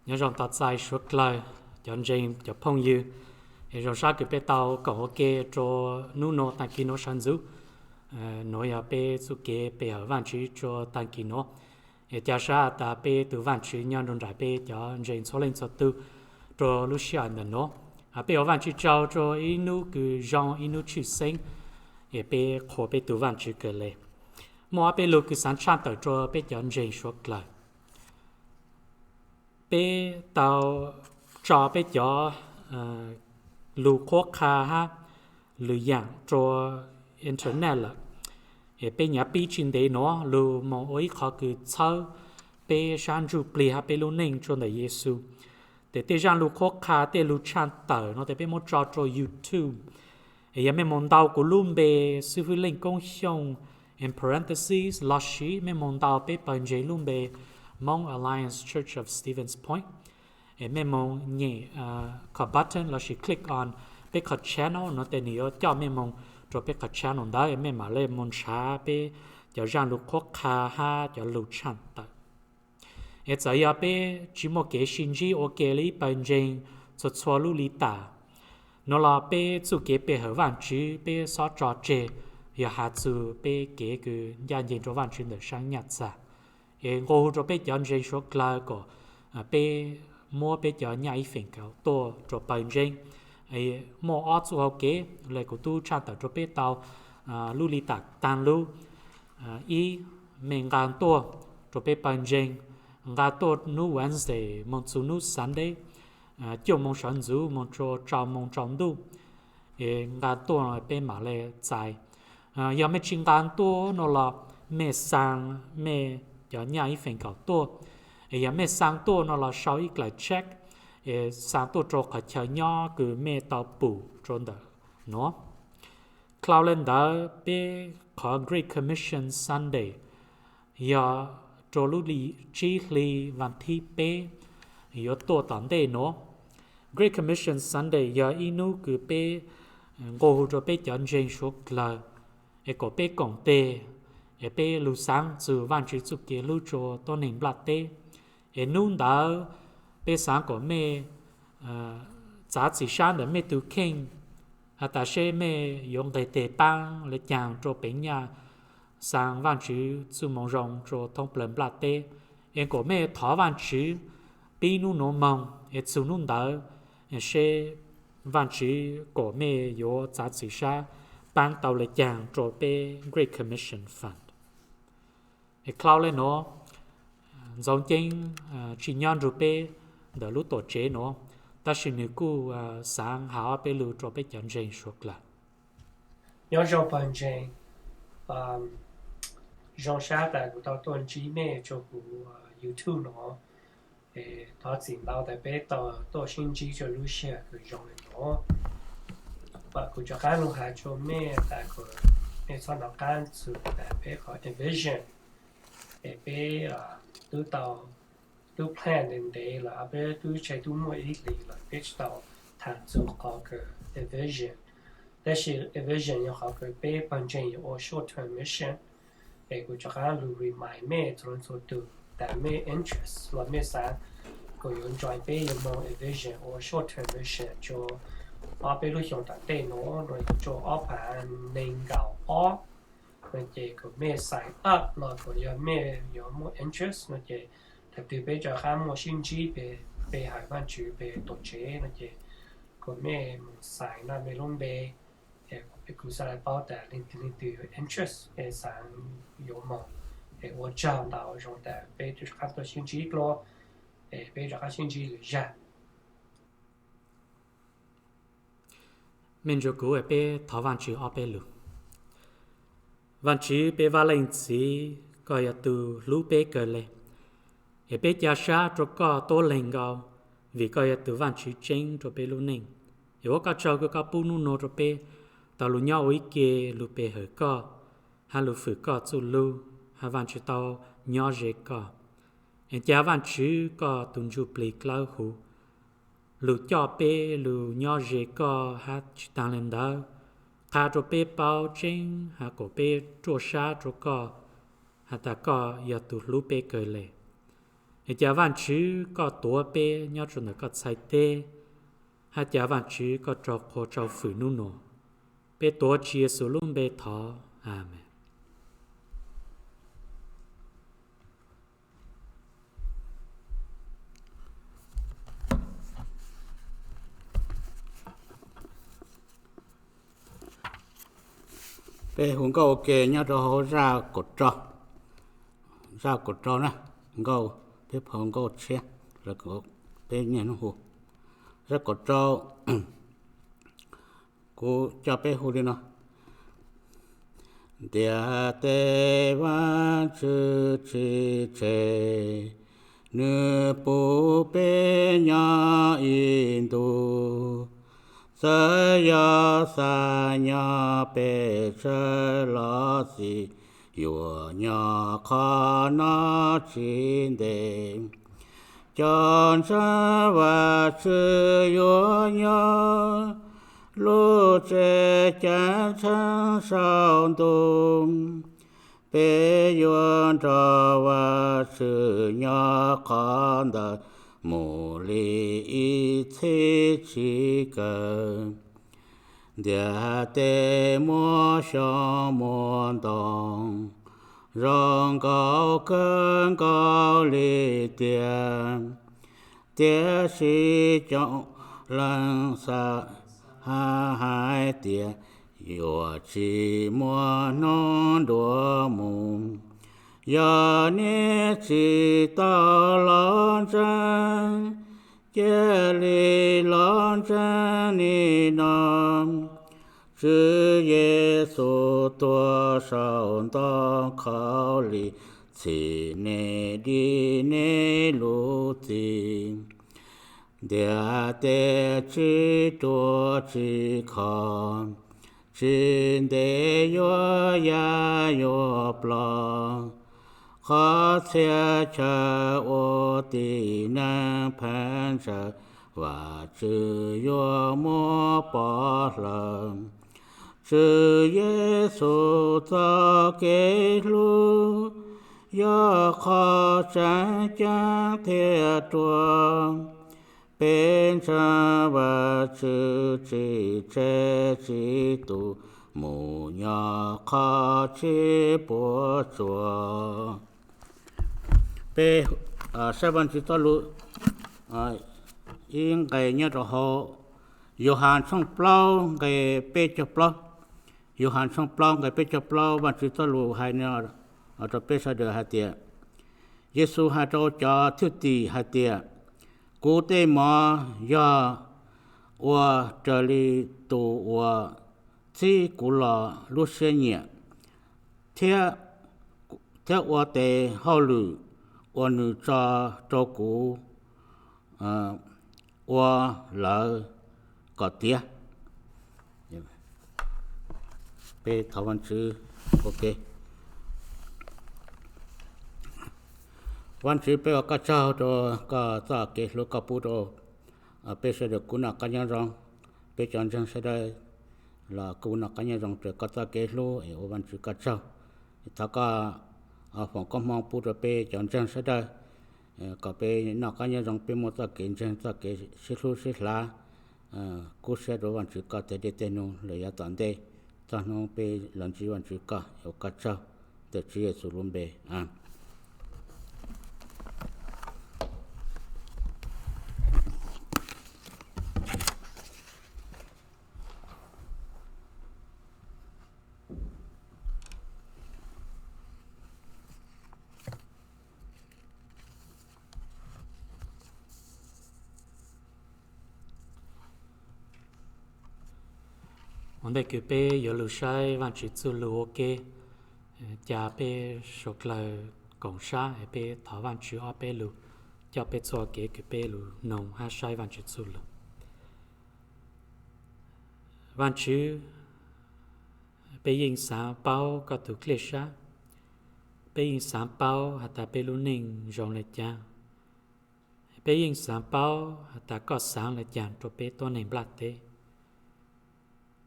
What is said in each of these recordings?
Nyob zoo txog txais suav dlawg cov ntseeg cov phooj ywg, es zoo sab kws peb tau koom ua ke rua hnub nuav taag kis nuav sawv ntxuv. Nuav yog peb txuj kev pe hawm Vaajtswv rua taag kis nuav. Es ca sab tas peb tug Vaajtswv nyob nrug nraim peb cov ntseeg txhua leej txhua tug rua lub sij hawm ntawm nuav. Peb ua Vaajtswv tsaug rua ib nub kws zoo, ib nub tshwj xeeb, es peb qhuas peb tug Vaajtswv kawg le. Muaj ob peb lug kws xaav tshaj tawm rua peb cov ntseeg suav dlawg. Peb tau tso peb cov lug qhuab qha hab lwm yaam rua internet lawm, es peb nyaav pib tsi ntev nuav lug moog ua ib qhov kws txhawb peb sab ntsuj plig hab peb lub neej rua ntawm Yexus. Tes tej zaaj lug qhuab qha, tej lug tshaj tawm nuav tes peb muab tso rua YouTube. Es yog mej moog ntaus kuv lub npe, Xib Fwb Leej Koob Xyooj, in parentheses, lossis mej moog ntaus peb pawg ntseeg lub npe, Hmong Alliance Church of Stevens Point, es mej moog nyem qhov button lossis click on peb qhov channel nuav tes nwg yuav coj mej moog rua peb qhov channel ntawd, mej mam le moog nrhav peb cov zaaj lug qhuab qha hab cov lug tshaj tawm. Es txawm yog peb tsi muaj kev sib ntsib ua ke le ib pawg ntseeg txhua txhua lub li tas nuav los peb txuj kev pe hawm Vaajtswv peb xob tso tseg, yog has txug peb kev kws ncaj nceeg rua Vaajtswv ntawm saab nyaj txag. Es nqua hu rua peb cov ntseeg suav dlawg kom peb muab peb cov nyaj ib feem kaum tuaj rua pawg ntseeg. Muaj ob txuj hau kev le kuv tub tshaj tawm rua peb tau lub li tas taag lub. Ib, mej nqaa tuaj rua peb pawg ntseeg, nqaa tuaj nub Wednesday moog txug nub Sunday, cuaj moos sawv ntxuv moog rua rau moos tsaus ntuj, es nqaa tuaj peb mam le txais. Yog mej tsi nqaa tuaj nuav los mej xaa mej cov nyaj ib feem kaum tuaj. Es yog mej xaa tuaj nuav los sau ib dlaim check, es xaa tuaj rua qhov chaw nyob kws mej tau pum rua ntawm nuav. Dlhau le ntawd peb qhov Great Commission Sunday yog rua lub li tsib hli vas thib peb yuav tuaj tom ntej nuav. Great Commission Sunday yog ib nub kws peb nqua hu rua peb cov ntseeg suav dlawg, es kom peb koom teg, es peb lug xaav txug Vaajtswv txuj kev hlub rua tuab neeg nplaj teb. Es nub ntawd peb xaav kom mej txav txim sab ntawm mej tug kheej, has tas seb mej yuav nqeg teg paab le caag rua peev nyaj xaa Vaajtswv txuj moo zoo rua thoob plawg nplaj teb. Es kom mej thov Vaajtswv pib nub nuav moog es txug nub ntawd, seb Vaajtswv kom mej yuav txav txim sab paab tau le caag rua peb Great Commission Fund. Es dlhau le nuav, Ntxoov Ceeb tsi nyob nrug peb ntawm lub tuam tsev nuav, tab sis nwg kuj xaav has ob peb lug rua peb cov ntseeg suav dlawg. Nyob zoo pawg ntseeg, zoo sab tas kuv tau tuaj ntsib mej rua kuv YouTube nuav. Thov txim ntau tas peb tau tuaj sib ntsib rua lub sij hawm kws zoo le nuav. Kuv rov qaab lug has rua mej tas kom mej txhob nov qaab txug tas peb qhov Envision, es peb tub tau, tub plan ntev ntev lawm, peb tub tseg tub muaj ib hlis lawm peb tsi tau thaam txug qhov kws Envision. Tab sis Envision yog qhov kws peb pawg ntseeg yuav ua short term mission. Es kuv rov qaab lug remind mej txhua leej txhua tug tas mej interest los mej xaav kom yuav join peb yuav moog Envision ua short term mission rua ob peb lub xyoo tom ntej nuav, nuav yog rua ob phav neeg nkaum ob no ces kom mej sign up los kom yog mej yuav muaj interest no ces thaum twg peb rov qaab muaj sib ntsib pe hawm Vaajtswv pe tuam tsev no ces kom mej moog sign no mej lub npe, es kuv xaav le paub tas leej twg leej twg yuav interest es xaav yuav moog. Es ua tsaug ntau, zoo tas peb rov qaab tuaj sib ntsib dlua, es peb rov qaab sib ntsib lwm zag. Mej nrug kuv es peb thov Vaajtswv ob peb lug. Vaajtswv peb Vaaj Leej Txiv, koj yog tug hlub peb kawg le, es peb ca sab rua koj tuab leeg nkaus, vim koj yog tug Vaajtswv tseeb rua peb lub neej. Es ua koj tsaug kws koj pub nub nuav rua peb tau lug nyob ua ib ke lug pe hawm koj, hab lug fwm koj txuj lug, hab Vaajtswv tau nyob ze koj. Es ca Vaajtswv koj tug ntsuj plig dlawb huv lug coj peb lug nyob ze koj, hab tsi taag le ntawd, qha rua peb paub tseeb hab kom peb ruaj sab rua koj, has tas koj yog tug hlub peb kawg le. Es cas Vajtswv koj tuav peb nyob rau ntawm koj txhais tes, hab cas Vajtswv koj rau qhua rau fwm hnub nua? Peb tuav Tswv Yexus lub npe thov, amees. Peb hu nkauj ua ke nyob rau hauv zaj kaum rau, zaj kaum rau na, nkauj, peb phaum nkauj tshiab, peb niaj hnub hu. Zaj kaum rau, kuv coj peb hu li no. Ntiaj teb Vajtswv tsis tseg, nws pub peb nyob ib ntus. Txawm yog xav nyob pes tsawg los xij, yuav nyob qhov no tsis ntev. Cov ntseeg Vajtswv yuav nyob lub tsev cav ntsheej saum ntuj. Peb yuav nrog Vajtswv nyob qhov ntawd mus li ib txhis tsis kawg. Ntiaj teb muaj xyoob muaj ntoo, zoo nkauj kawg nkaus li tiag. Tiam sis coob leej xav hais tias yuav tsis muaj hnub nruab mus. Yog nej tsis tau los ntseeg, cia li los ntseeg nim no. Tswv Yexus tuag saum ntoo khaub lig, txhiv nej dim nej lub txim. Ntiaj teb tsis ruam tsis khov, tsis ntev yuav ya yuav ploj. Qhov txhia chaw ua tib neeg pheej ntshaw, Vajtswv yuav muab pov hlaws. Tswv Yexus txoj kev hlub yog qhov tseem ceeb thiab ruaj. Peb ntseeg Vajtswv tsis tseg tsis tu, mus nyob qhov tsis puas tsuaj. Peb saib Vajtswv txoj lus ib nqe nyob rau hauv Yauhas tshooj plaub nqe peb caug plaub. Yauhas tshooj plaub nqe peb caug plaub, Vajtswv txoj lus hais no rau peb sawv daws hais tias, Yexus hais rau cov thwj tim hais tias, kuv tej mov yog ua raws li tus uas txib kuv los lub siab nyiam, thiab, thiab ua tes hauj lwm uas nws tso rau kuv ua lawm kom tiav. Peb thov Vajtswv ua ke. Vajtswv, peb ua koj tsaug rau koj txoj kev hlub koj pub rau peb sawv daws kuj noj qab nyob zoo. Peb cov ntseeg sawv daws los kuj noj qab nyob zoo raws koj txoj kev hlub es ua Vajtswv koj tsaug. Thov koj foom koob hmoov pub rau peb cov ntseeg sawv daws kom peb noj qab nyob zoo, peb muaj txoj kev ntseeg, txoj kev sib hlub sib hla, kub siab rau Vajtswv koj tag dej tag num lawm yav tom ntej, txog hnub peb los ntsib Vajtswv koj. Ua koj tsaug, ntawm Tswv Yexus lub npe. Ua ntej kws peb yuav lug saib Vaajtswv txuj lug ua ke, ca peb suav dlawg koom sab es peb thov Vaajtswv ob peb lug coj peb txuj kev kws peb lug noog hab saib Vaajtswv txuj lug. Vaajtswv, peb yeej xaav paub koj tug dlej sab, peb yeej xaav paub has tas peb lub neej zoo le caag, peb yeej xaav paub has tas koj xaav le caag rua peb tuab neeg nplaj teb.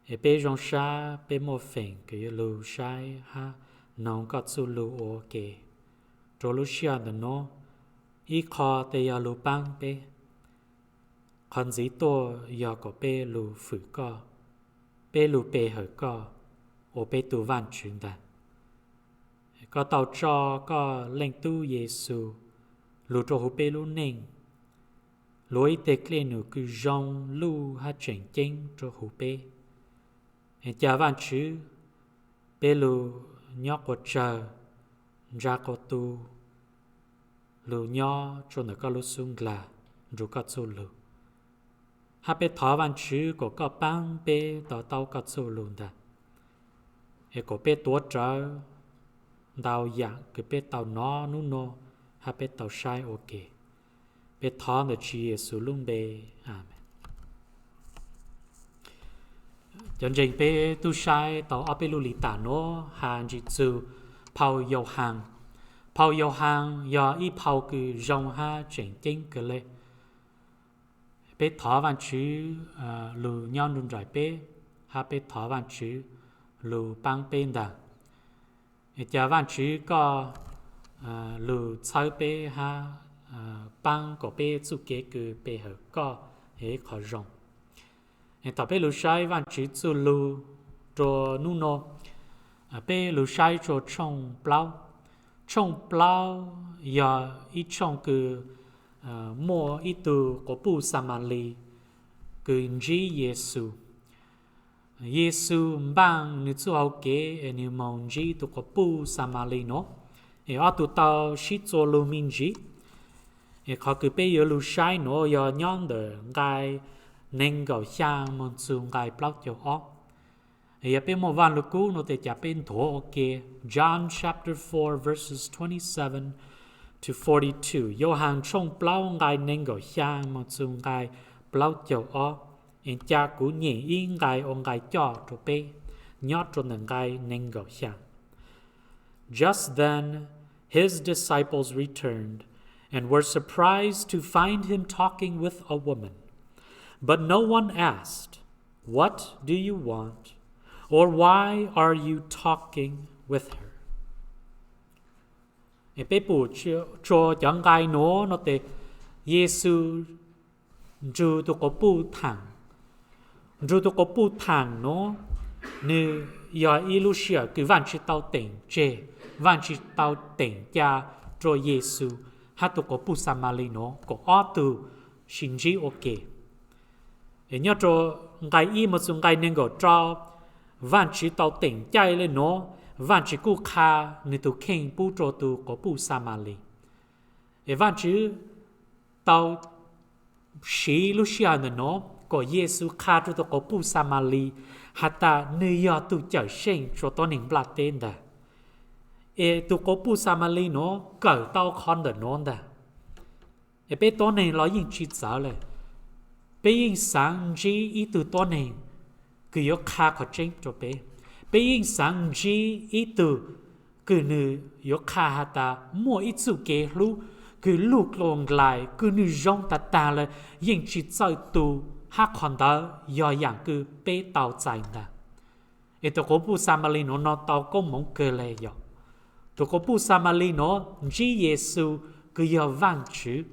Es peb zoo sab peb muaj feem kws yuav lug saib hab noog koj txuj lug ua ke rua lub sij hawm ntawm nuav. Ib qho tes yog lug paab peb, qhov ntxiv tuaj yog kom peb lug fwm koj, peb lug pe hawm koj ua peb tug Vaajtswv ntag. Koj tau tso koj Leej Tub Yexus lug rua huv peb lub neej, lug ua ib teg dlej num kws zoo luj hab tseem ceeb rua huv peb. Ca Vaajtswv, peb lug nyob quas tsawg, ntsa quas tu, lug nyob tsua ntawm koj lub xub ndlag nrug koj txuj lug, hab peb thov Vaajtswv kom koj paab peb to taub koj txuj lug ntag, es kom peb tuav rawv ntau yaam kws peb tau nov nub nua hab peb tau saib ua ke. Peb thov ntawm Tswv Yexus lub npe, amees. Cov ntseeg, peb tub saib tau ob peb lub li tam nuav has ntsig txug phau Yauhaas. Phau Yauhaas yog ib phau kws zoo hab tseem ceeb kawg le. Peb thov Vaajtswv lug nyob nrug nraim peb, hab peb thov Vaajtswv lug paab peb ntag. Ca Vaajtswv koj lug txhawb peb hab paab kom peb txuj kev kws pe hawm koj yog ib qho zoo. Thaum peb lug saib Vaajtswv txuj lug rua nub nua, peb lug saib rua tshooj plaub. Tshooj plaub yog ib tshooj kws muaj ib tug quas puj Xamalis kws ntsib Yexus. Yexus npaaj nwg txuj hau kev es nwg moog ntsib tug quas puj Xamalis nuav, es ob tug tau sib txuas lug me ntsis. Es qhov kws peb yuav lug saib nuav yog nyob ntawm nqai neeg nkaum xyaa moog txug nqai plaub caug ob. Yog peb muaj Vaaj Lug Kub nuav tes ca peb nthuav ua ke. John chapter four, verses twenty-seven to forty-two. Yauhaas tshooj plaub nqai neeg nkaum xyaa moog txug nqai plaub caug ob. Es ca kuv nyem ib nqai ua nqai coj rua peb, nyob rua ntawm nqai neeg nkaum xyaa. Just then, his disciples returned and were surprised to find him talking with a woman. But no one asked, "What do you want?" or, "Why are you talking with her?" Peb pum tsua cov nqai nuav no tes Yexus nrug tug quas puj thaam. Nrug tug quas puj thaam nuav, nwg yog ib lub sij hawm kws Vaajtswv tau teem tseg, Vaajtswv tau teem ca rua Yexus hab tug quas puj Xamalis nuav kom ob tug sis ntsib ua ke. Nyob rua nqai ib moog txug nqai neeg nkaum rau, Vaajtswv tau teem caij le nuav, Vaajtswv kuj qha nwg tug kheej pub rua tug quas puj Xamalis. Es Vaajtswv tau siv lub sij hawm ntawm nuav kom Yexus qha rua tug quas puj Xamalis has tas nwg yog tug Cawmseej rua tuab neeg nplaj teb ntag. Es tug quas puj Xamalis nuav kawm tau qhov ntawm nuav ntag. Es peb tuab neeg los yeej tsi txawv le. Peb yeej xaav ntsib ib tug tuab neeg kws yuav qha qhov tseeb rua peb. Peb yeej xaav ntsib ib tug kws nwg yuav qha has tas muaj ib txuj kev hlub kws lug dlua nqlais kws nwg zoo tag tag le, yeej tsi txawj tu, hab qhov ntawd yog yaam kws peb tau txais ntag. Es tug quas puj Xamalis nuav no tau koob moov kawg le yog, tug quas puj Xamalis nuav ntsib Yexus kws yog Vaajtswv,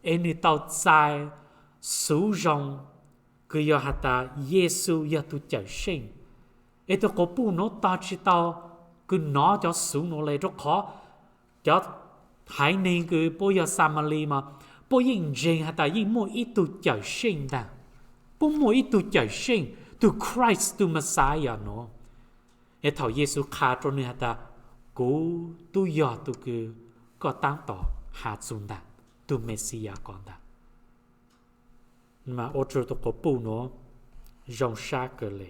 es nwg tau txais xuv zoo kws yog has tas Yexus yog tug Cawmseej. Es tug quas puj nuav tog tsi tau kws nov cov xuv nuav le, rua qhov cov haiv neeg kws puab yog Xamalis mas puab yeej ntseeg has tas yeej muaj ib tug Cawmseej ntag. Puab muaj ib tug Cawmseej, tug Christ, tug Messiah nuav. Es thaum Yexus qha rua nwg has tas, kuv tub yog tug kws koj taab tom has txug ntag, tug Mexiyas ko ntag, mas ua rua tug quas puj nuav zoo sab kawg le,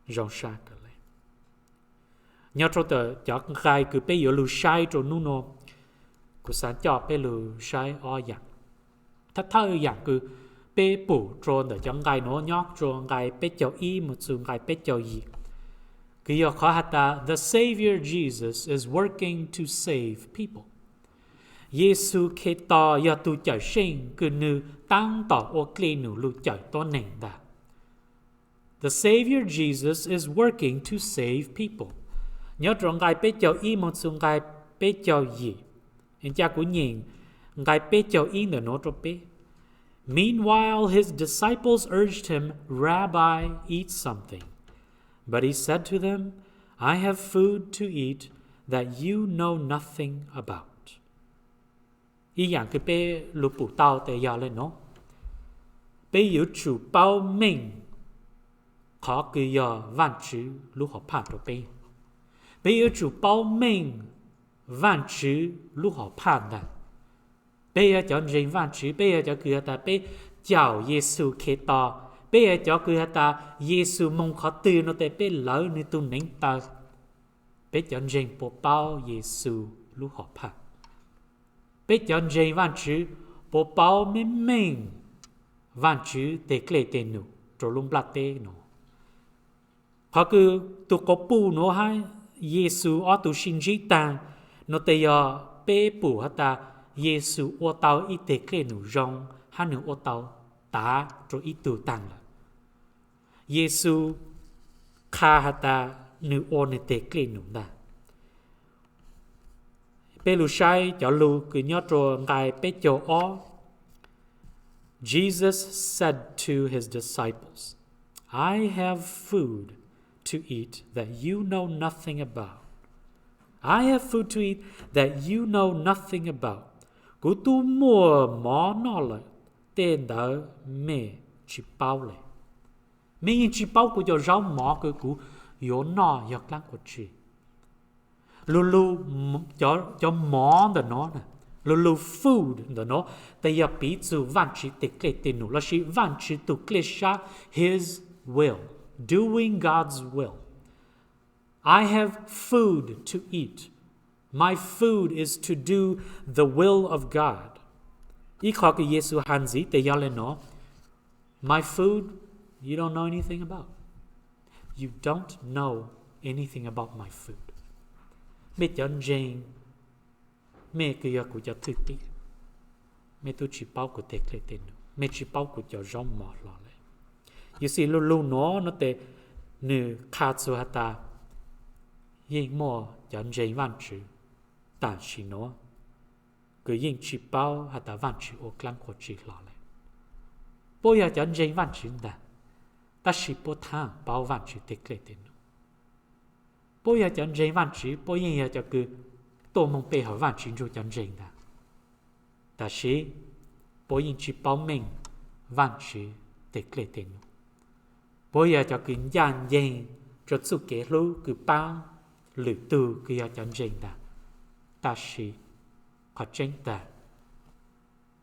zoo sab kawg le. Nyob rua ntawm cov nqai kws peb yuav lug saib rua nub nua, kuv xaav coj peb lug saib ob yaam. Thawj thawj yaam kws peb pum rua ntawm cov nqai nuav nyob rua nqai peb caug ib moog txug nqai peb caug yim, kws yog qhov has tas the Savior Jesus is working to save people. Yexus Khetos yog tug Cawmseej kws nwg taab tom ua dlej num lug cawm tuab neeg ntag. The Savior Jesus is working to save people. Nyob rua nqai peb caug ib moog txug nqai peb caug yim, ca kuv nyeem nqai peb caug ib ntawm no rau peb. Meanwhile, his disciples urged him, Rabbi, eat something. But he said to them, I have food to eat that you know nothing about. Ib yam kws peb lug pum tau tes yog le no, peb yuav tsum paub meej qhov kws yog Vaajtswv lub hom phaj rau peb. Peb yuav tsum paub meej Vaajtswv lub hom phaj ntag. Peb yog cov ntseeg Vaajtswv, peb yog cov kws has tas peb caum Yexus Khetos, peb yog cov kws has tas Yexus moog qhov twg no tes peb lawv nwg tug neev taw. Peb cov ntseeg puas paub Yexus lub hom phaj? Peb cov ntseeg Vaajtswv puas paub meej meej Vaajtswv teg dlej teg num rau lub nplaj teb no? Qhov kws tug quas puj nuav hab Yexus ob tug sib ntsib taag no tes yog peb pum has tas Yexus ua tau ib teg dlej num zoo hab nwg ua tau tav rua ib tug taag lawm. Yexus qha has tas nwg ua nwg teg dlej num ntag. Peb lug saib cov lug kws nyob rua nqai peb caug ob. Jesus said to his disciples, I have food to eat that you know nothing about. I have food to eat that you know nothing about. Kuv tub muaj mov noj lawm, tej ntawd mej tsis paub le. Mej yeej tsis paub kuv cov zaub mov kws kuv yuav noj yog dlaab qhov tsi. Lug lug, cov mov ntawm no, lug lug food ntawm no, tes yog piv txug Vaajtswv teg dlej teg num lossis Vaajtswv tug dlej sab, his will, doing God's will. I have food to eat. My food is to do the will of God. Ib qho kws Yexus has ntxiv tes yog le no, My food, you don't know anything about. You don't know anything about my food. Mej cov ntseeg, mej kws yog kuv cov thwj tim, mej tub tsis paub kuv teg dlej teg num, mej tsis paub kuv cov zaub mov hlo le. Yexus lug lug no, no tes nwg qha txug has tas yeej muaj cov ntseeg Vaajtswv tam sim no kws yeej tsis paub has tas Vaajtswv ua dlaab qhov tsi hlo le. Puab yog cov ntseeg Vaajtswv ntag, tab sis puab thaam paub Vaajtswv teg dlej teg num. Puab yog cov ntseeg Vaajtswv, puab yeej yog cov kws tuaj moog pe hawm Vaajtswv nrug cov ntseeg ntag, tab sis puab yeej tsis paub meej Vaajtswv teg dlej teg num. Puab yog cov kws ncaaj nceeg rua txuj kev hlub kws paab lwm tug kws yog cov ntseeg ntag, tab sis qhov tseeb tag,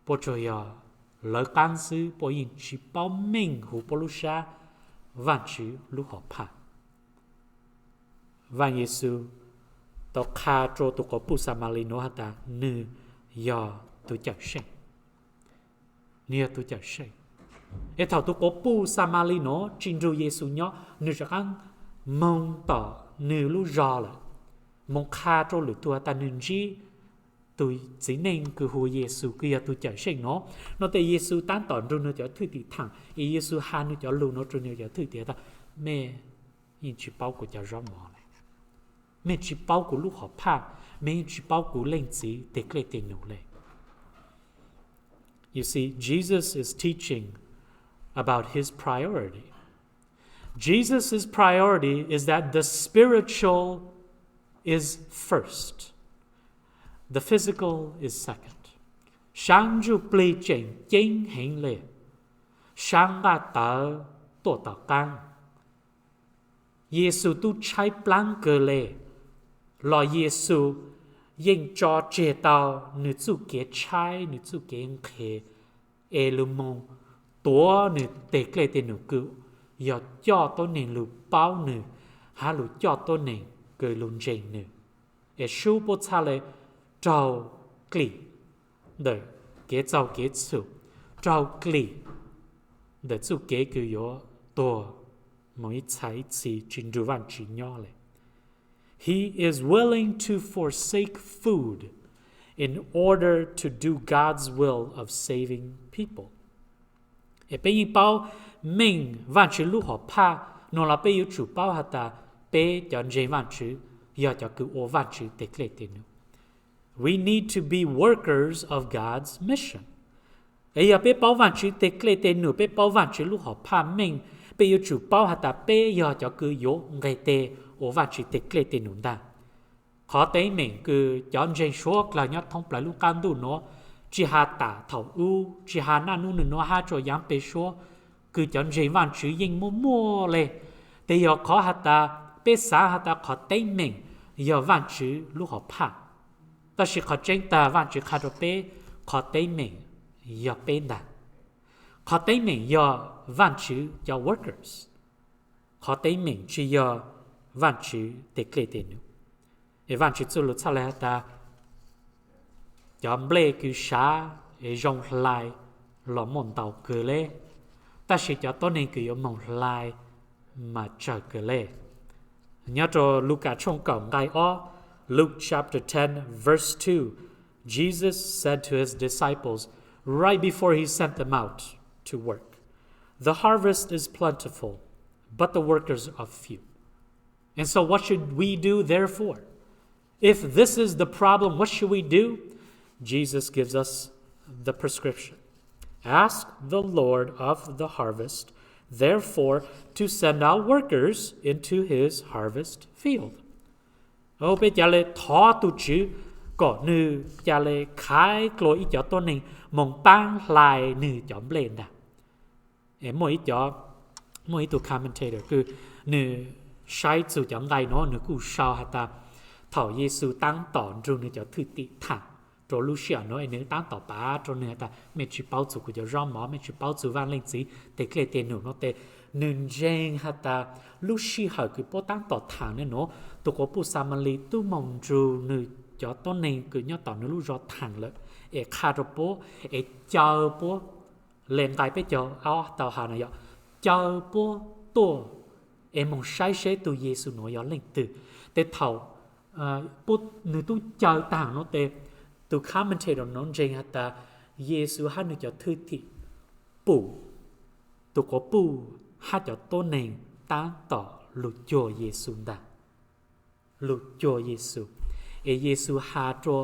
puab tsuas yog lawv qaab xwb, puab yeej tsis paub meej huv puab lub sab Vaajtswv lub hom phaj. Vaaj Yexus tau qha rua tug quas puj Xamalis nuav has tas nwg yog tug cawm seej. Nwg yog tug cawm seej. Es thaum tug quas puj Xamalis nuav tsis nrug Yexus nyob, nwg rov qaab moog tom nwg lub zog lawm, moog qha rua lwm tug has tas nwg ntsib tug txiv neej kws hu ua Yexus kws yog tug cawm seej no. No tes Yexus taab tom nrug nwg cov thwj tim thaam, es Yexus has nwg cov lug no rua nwg cov thwj tim tas, mej yeej tsis paub kuv cov zaub mov le. Mej tsis paub kuv lub hom phaj, mej yeej tsis paub kuv Leej Txiv teg dlej teg num le. You see, Jesus is teaching about his priority. Jesus' priority is that the spiritual is first. The physical is second. Sab ntsuj plig tseem ceeb heev le, sab nqaj tawv tuaj tom qaab. Yexus tub tshaib plaab kawg le, los Yexus yeej tso tseg tau nwg txuj kev tshaib, nwg txuj kev nqhis, es lug moog tuav nwg teg dlej teg num kws yog coj tuab neeg lug paub nwg, hab lug coj tuab neeg kws lug ntseeg nwg. Es sub puab txhaj le raug klim ntawm kev txaug kev txhum, raug klim ntawm txuj kev kws yuav tuag moog ib txhais ib txhis tsis nrug Vaajtswv nyob le. He is willing to forsake food in order to do God's will of saving people. Es peb yeej paub meej Vaajtswv lub hom phaj no los peb yuav tsum paub has tas peb cov ntseeg Vaajtswv yog cov kws ua Vaajtswv teg dlej teg num. We need to be workers of God's mission. Es yog peb paub Vaajtswv teg dlej teg num, peb paub Vaajtswv lub hom phaj meej, peb yuav tsum paub has tas peb yog cov kws yuav nqeg teg ua Vaajtswv teg dlej teg num ntag. Qhov teeb meem kws cov ntseeg suav dlawg nyob thoob plawg lub qaab ntuj nuav, tsi has tas thaum ub, tsi has naj nub nwg nuav hab txug yaav peg suab, kws cov ntseeg Vaajtswv yeej muaj muaj le. Tes yog qhov has tas peb xaav has tas qhov teeb meem yog Vaajtswv lub hom phaj, tab sis qhov tseeb tag Vaajtswv qha rua peb, qhov teeb meem yog peb ntag. Qhov teeb meem yog Vaajtswv cov workers. Qhov teeb meem tsi yog Vaajtswv teg dlej teg num. Es Vaajtswv txuj lug txhaj le has tas cov nplej kws sav es zoo hlais los muaj ntau kawg le, tab sis cov tuab neeg kws yuav moog hlais mas tsawg kawg le. Nyob rua Lukas tshooj kaum nqai ob, Luke chapter ten, verse two, Jesus said to his disciples right before he sent them out to work, the harvest is plentiful, but the workers are few. And so, what should we do, therefore? If this is the problem, what should we do? Jesus gives us the prescription. Ask the Lord of the harvest, therefore, to send out workers into his harvest field. Peb ca le thov tug Tswv kom nwg ca le khaiv dlua ib cov tuab neeg moog paab hlais nwg cov nplej ntag. Muaj ib tug commentator kws nwg saib txug cov nqai nuav nwg kuj sau has tas thaum Yexus taab tom nrug nwg cov thwj tim thaam rua lub sij hawm nuav es nwg taab tom pav rua nwg has tas mej tsi paub txug kuv cov zaub mov, mej tsi paub txug Vaaj Leej Txiv teg dlej teg num nuav tes nwg ntseeg has tas lub sij hawm kws puab taab tom thaam nuav, tug quas puj Xamalis tub moog nrug nwg cov tuab neeg kws nyob tom nwg lub zog thaam lawm es qha rua puab es caw puab, le nqai peb caug ob tau has nuav yog caw puab tuaj es moog saib seb tug Yexus nuav yog leej twg. Tes thaum nwg tub caw taag nuav tes tug commentator nuav ntseeg has tas Yexus hab nwg cov thwj tim pum tug quas puj hab cov tuab neeg taab tom lug cuag Yexus ntag. Lug cuag Yexus, es Yexus has rua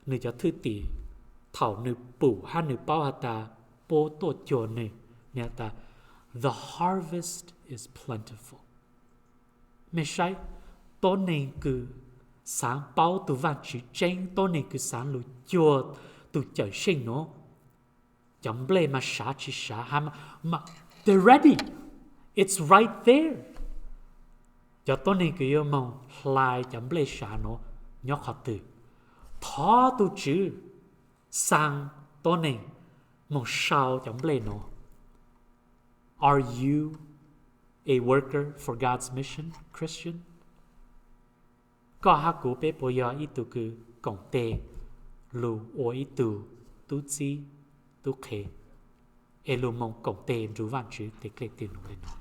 nwg cov thwj tim thaum nwg pum hab nwg paub has tas puab tuaj cuag nwg, nwg has tas, the harvest is plentiful. Mej saib, tuab neeg kws xaav paub tug Vaajtswv tseeb, tuab neeg kws xaav lug cuag tug Cawmseej nuav, cov nplej mas sav tsi sav, they're ready, it's right there. Cov tuab neeg kws yuav moog hlais cov nplej sav nuav nyob qhov twg? Thov tug Tswv xaa tuab neeg moog sau cov nplej nuav. Are you a worker for God's mission, Christian? Koj hab kuv peb puas yog ib tug kws koom teg lug ua ib tug tub txib tub qhe es lug moog koom teg nrug Vaajtswv teg dlej teg num le nuav?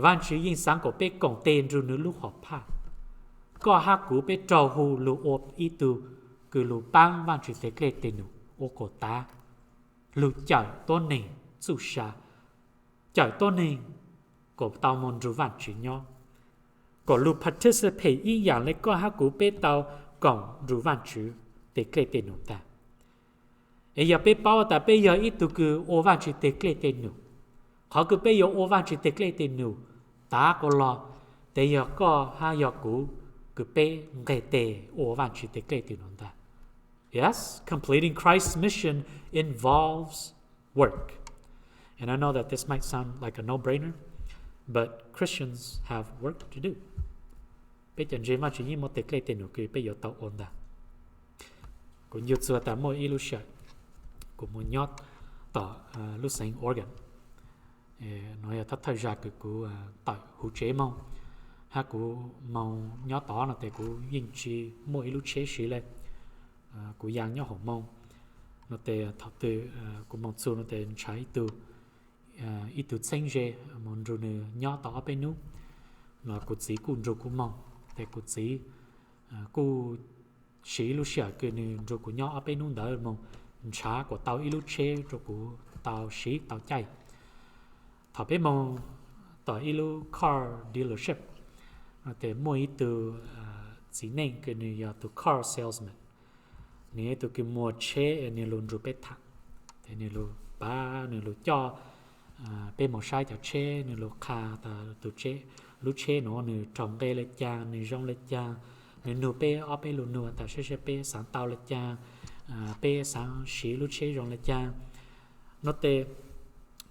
Vaajtswv yeej xaav kom peb koom teg nrug nwg lub hom phaj. Koj hab kuv peb raug hu lug ua ib tug kws lug paab Vaajtswv teg dlej teg num ua kuas tav, lug cawm tuab neeg txuj sa, cawm tuab neeg kom tau moog nrug Vaajtswv nyob, kom lug participate ib yaam le koj hab kuv peb tau koom nrug Vaajtswv teg dlej teg num tag. Es yog peb paub tas peb yog ib tug kws ua Vaajtswv teg dlej teg num, qhov kws peb yuav ua Vaajtswv teg dlej teg num tav kuas lug, tes yog koj hab yog kuv kws peb nqeg teg ua Vaajtswv teg dlej teg num ntag. Yes, completing Christ's mission involves work. And I know that this might sound like a no-brainer, but Christians have work to do. Peb cov ntseeg Vaajtswv yeej muaj teg dlej teg num kws peb yuav tau ua ntag. Kuv ncu txug tas muaj ib lub sij hawm kuv moog nyob tom lub xeev Oregon. Nuav yog thawj thawj zag kws kuv tawm huv tsev moog, hab kuv moog nyob tod no tes kuv yeej tsi muaj ib lub tsheb siv le. Kuv yaa nyob hauv moog no tes thaum twg kuv moog txug no tes nrhav ib tug txheeb ze moog nrug nwg nyob tau ob peb nub. Kuv txiv kuj nrug kuv moog, tes kuv txiv kuj siv ib lub sij hawm kws nwg nrug kuv nyob ob peb nub ntawd moog nrhav kuas tau ib lub tsheb rua kuv tau siv tau caij. Thaum peb moog tom ib lub car dealership, tes muaj ib tug txiv neej kws nwg yog tug car salesman. Nws yog ib tug kws muag tsheb es nws lug nrug peb tham, ces nws lug pav, nws lug coj peb moog saib cov tsheb, nws lug qha tas tus tsheb, lub tsheb nuav nws raug nqe le caag, nws zoo le caag, nws nug peb ob peb lug nug tas saib saib peb xaav tau le caag, peb xaav siv lub tsheb zoo le caag. No tes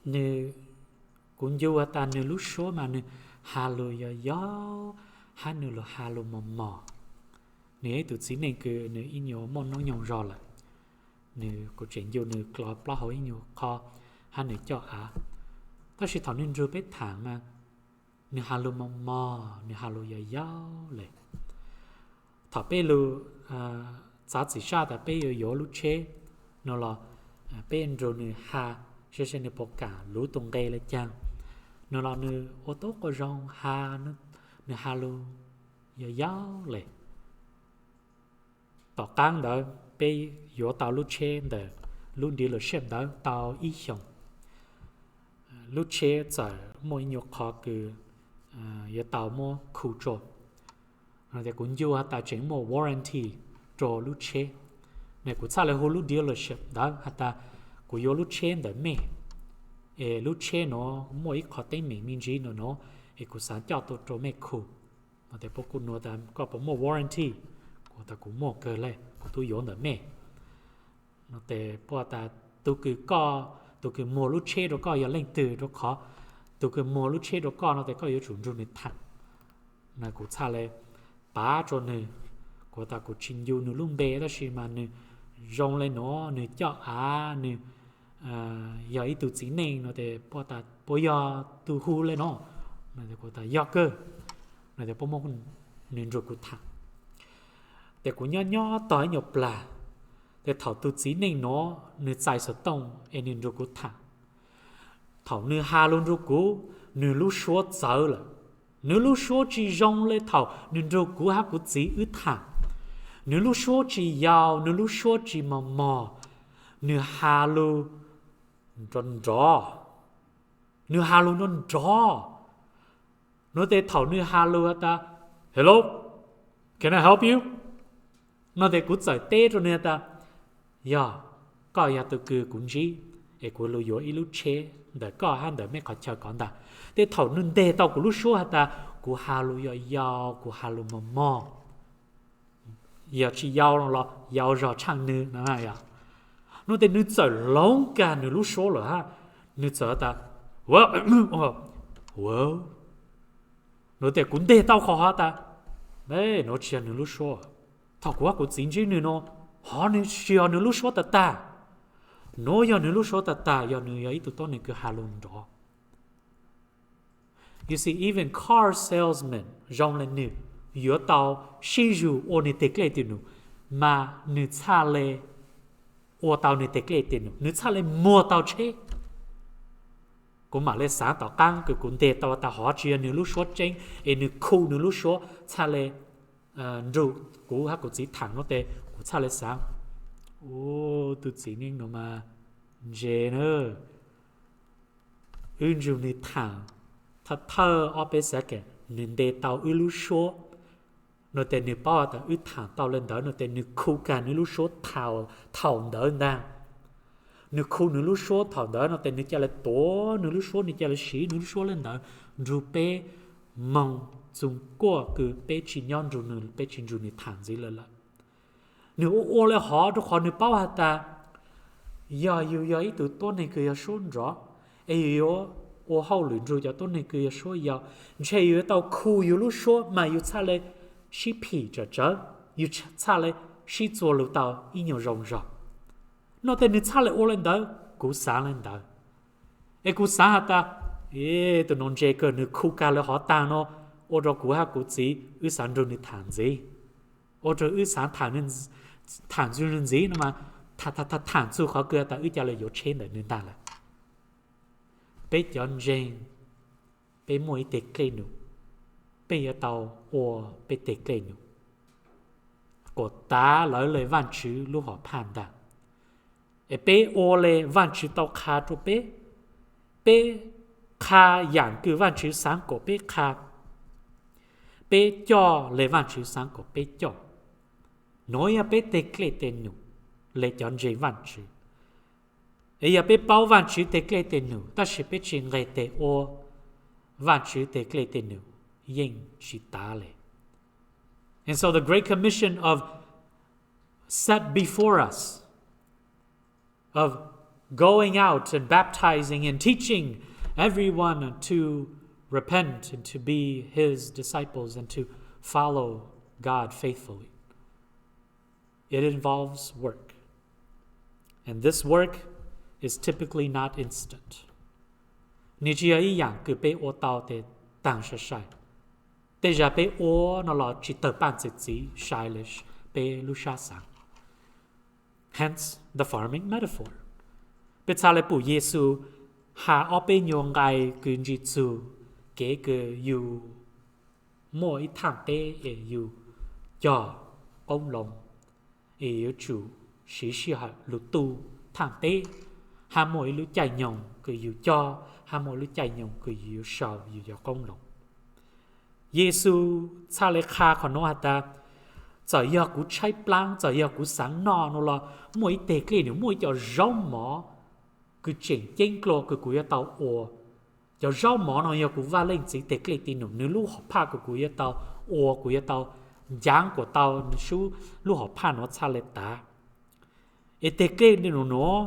nws, kuv ncu has tas nws lub suab mas nws has lug yog yog, hab nws lug has lug mos mos. Nws yog ib tug txiv neej kws nws ib nyuas muaj noob nyoog zog lawm. Nws, kuv tseem ncu nws los plaub hau ib nyuas qho, hab nws coj av. Tab sis thaum nws nrug peb tham mas nws has lug mos mos, nws has lug yog yog le. Thaum peb lug txav txim sab tas peb yuav yuav lub tsheb no los, peb nrug nws has saib saib nws puas kam luv tus nqe le caag. No los nws ua tau quas zoo has, nws has lug yog yog le. Tom qaab ntawd peb yuav tau lub tsheb ntawm lub dealership ntawd tau ib xyoos. Lub tsheb txawm muaj ib nyuas qho kws yuav tau muab khu tsua. Kuv ncu has tas tseem muaj warranty rua lub tsheb. Kuv txhaj le hu lub dealership ntawd has tas kuv yuav lub tsheb ntawm mej, es lub tsheb nuav muaj ib qho teeb meem me ntsis no no, es kuv xaav coj tuaj rua mej khu. No tes puab kuj nug tas koj puas muaj warranty? Kuv tas kuv muaj kawg le, kuv tub yuav ntawm mej. No tes puab tas tug kws koj, tug kws muag lub tsheb rua koj yog leej twg? Rua qhov tug kws muag lub tsheb rua koj no tes koj yuav tsum nrug nws tham. No kuv txhaj le pav tsua nws. Kuv tas kuv tsis ncu nws lub npe tab sis mas nws zoo le nuav, nws coj av, nws yog ib tug txiv neej no tes puab tas puas yog tug hu le no? Kuv tas yog kawg. No tes puab muab nws nrug kuv tham. Tes kuv nyob nyob tog ib nyuas plag, tes thaum tug txiv neej nuav nws txais xov tooj es nws nrug kuv tham, thaum nws has lug nrug kuv, nws lub suab txawv lawm. Nws lub suab tsis zoo le thaum nws nrug kuv hab kuv txiv wb tham. Nws lub suab tsis yau, nws lub suab tsis mos mos, nws has lug nrov nrov, nws has lug nrov nrov. No tes thaum nws has lug has tas, Hello, can I help you? No tes kuv txawm teb rua nws has tas, Yog, koj yog tug kws kuv ntsib, es kuv lug yuav ib lub tsheb ntawm koj hab ntawm mej qhov chaw kov ntag. Tes thaum nws nteg tau kuv lub suab has tas kuv has lug yog yau, kuv has lug mos mos, yog tsis yau los yau zog tshaaj nws no, no tes nws txawm hloov kag nws lub suab lawm hab. Nws txawm has tas, Wow, no tes kuv nteg tau qhov has tas, Nuav tsis yog nws lub suab. Thaum kuv hab kuv txiv ntsib nws no, hov nws tsis yog nws lub suab tag tag. Nuav yog nws lub suab tag tag, yog nws yog ib tug tuab neeg kws has lug nrov. You see, even car salesman zoo le nws yuav tau sib zug ua nws teg dlej dlej num, mas nws txhaj le ua tau nws teg dlej dlej num, nws txhaj le muag tau tsheb. Kuv mam le xaav tom qaab kws kuv nteg tau tas hov tsis yog nws lub suab tseeb, es nws khu nws lub suab txhaj le nrug kuv hab kuv txiv tham no tes kuv txhaj le xaav, Ub, tug txiv neej no mas ntse na. Wb nrug nws tham thawj thawj ob peb xav kev, nws nteg tau wb lub suab. No tes nws paub tas wb tham tau le ntawd no tes nws khu kag nws lub suab thaum ntawd ntag. Nws khu nws lub suab thaum ntawd no tes nws ca le tuav nws lub suab, nws ca le siv nws lub suab le ntawd nrug peb moog txug kuaj kws peb tsis nyob nrug nws, peb tsis nrug nws tham ntxiv lawm lawm. Nws ua ua le hov rua qhov nws paub has tas yog yug yog ib tug tuab neeg kws yog suab nrov, es yug yuav ua hauj lwm nrug cov tuab neeg kws yog suab yau, ntshe yug yuav tau khu yug lub suab mas yug txhaj le sib phim tsawm tsawv, yug txhaj le sib txuas lug tau ib nyuag zoo zog. No tes nws txhaj le ua le ntawd, kuv xaav le ntawd. Es kuv xaav has tas, tus no ntse kawg, nws khu kag le hov taag no, ua rua kuv hab kuv txiv wb xaav nrug nws tham ntxiv, ua rua wb xaav tham nrug nws ntxiv no mas, tham txug qhov kws tas wb ca le yuav tsheb ntawm nws ntag lawm. Peb cov ntseeg, peb muaj ib teg dlej num, peb yuav tau ua peb teg dlej num kom tav lawv le Vaajtswv lub hom phaj ntag. Es peb ua le Vaajtswv tau qha rua peb, peb qha yaam kws Vaajtswv xaav kom peb qha, peb coj le Vaajtswv xaav kom peb coj. Nuav yog peb teg dlej teg num. le cov ntseeg Vaajtswv. Es yog peb paub Vaajtswv teg dlej teg num tab sis peb tsi nqeg teg ua Vaajtswv teg dlej teg num, yeej tsi tav le. And so the Great Commission of set before us of going out and baptizing and teaching everyone to repent and to be his disciples and to follow God faithfully. It involves work. And this work is typically not instant. Nws tsis yog ib yaam kws peb ua tau tes taag sai sai. Tej zag peb ua no los tsis tawg paaj txwg txiv sai le peb lub sab xaav. Hence the farming metaphor. Peb txhaj le pum Yexus has ob peb nyuag nqai kws ntsig txug kev kws yug muaj ib thaaj teb es yug cog qoob loo, es yuav tsum siv sij hawm lug tu thaaj teb, hab muaj ib lub caij nyoog kws yug cog, hab muaj ib lub caij nyoog kws yug yuav sau yug cov qoob loo. Yexus txhaj le qha qhov nuav has tas, txawm yog kuv tshaib plaab, txawm yog kuv xaav noj no los muaj ib teg dlej num, muaj ib co zaub mov kws tseem ceeb dlua kws kuv yuav tau ua. Cov zaub mov no yog kuv Vaaj Leej Txiv teg dlej teg num, nws lub hom phaj kws kuv yuav tau ua, kuv yuav tau ncav kuas tau nws sub lub hom phaj nuav txhaj le tav. Es teg dlej teg num nuav